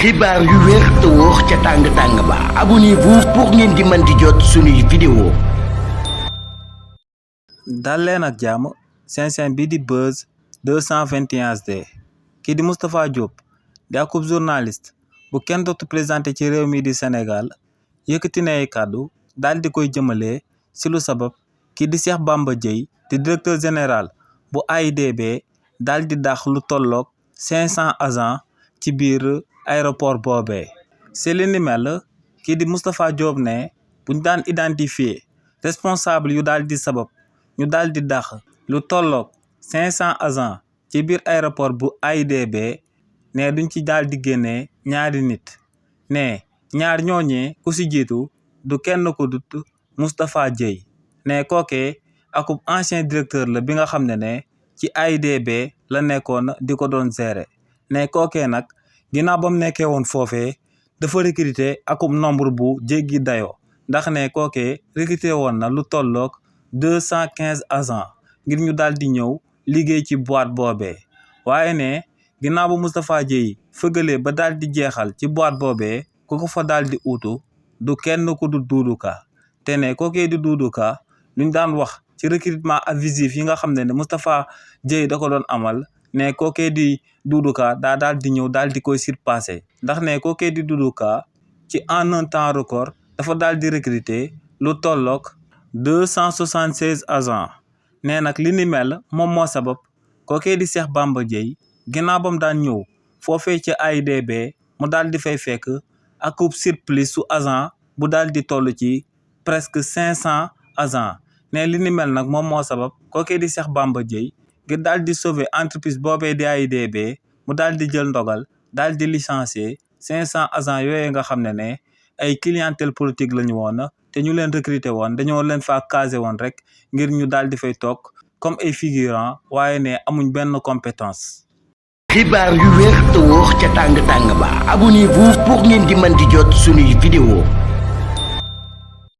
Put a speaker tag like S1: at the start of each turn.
S1: xibaar yu wér te wóor ca tàng-tàng ba abonnez-vous pour ngeen di mën di jot suñuy vidéo.
S2: dal leen ak jàmm seen bi di Buzz 221 HD kii di Moustapha Diop di akub journaliste bu kenn dootu présenté ci réew mi di Sénégal yëkkati na ay kàddu daal di koy jëmale si lu sabab kii di Cheikh Bamba Dièye di directeur général bu AIBD daal di dàq lu tolloog 500 agents ci biir aéroport boobee. si li ni mel kii di Moustapha Diop ne buñ daan identifier responsable yu daal di sabab ñu daal di dàq lu tolloog 500 agents ci biir aéroport bu AIBD ne duñ ci daal di génnee ñaari nit ne ñaar ñooñee ku si jiitu du kenn ku dut Moustapha Dièye ne kookee akub ancien directeur la bi nga xam ne ci AIBD la nekkoon di ko doon gérer ne kookee nag ginnaaw ba mu nekkee woon foofee dafa recruter akub nombre bu jéggi dayoo ndax ne kookee recruter woon na lu tolloog 215 agents ngir ñu daal di ñëw liggéey ci boîte boobee waaye ne ginnaaw ba Moustapha Dièye fëgalee ba daal di jeexal ci boîte boobee ku ko fa daal di uutu du kenn ku du Doudou Ka te ne kookee di Doudou Ka luñ daan wax ci recrutement abusif yi nga xam ne Moustapha Dièye da ko doon amal ne kookee di Doudou Ka daal di ñëw daal di koy surpassé ndax ne kookee di Doudou Ka ci en un temps record dafa daal di recruter lu tolloog 276 agents ne nag li ni mel moom moo sabab kookee di Cheikh Bamba Dièye ginnaaw ba mu daan ñëw foofee ci AIBD mu daal di fay fekk akub surplus su agent bu daal di toll ci presque 500 agents ne li ni mel nag moom moo sabab kookee di Cheikh Bamba Dièye ngir daal di sauver entreprise boobee di AIBD mu daal di jël ndogal daal di licencier 500 agents yooyu nga xam ne ay clientèle politique la ñu woon te ñu leen recruter woon dañoo leen faa casé woon rek ngir ñu daal di fay toog comme ay figurant waaye ne amuñ benn compétence.
S1: xibaar yu wér te wóor ca tàng-tàng ba abonnez-vous pour ngeen di mën di jot suñuy vidéo.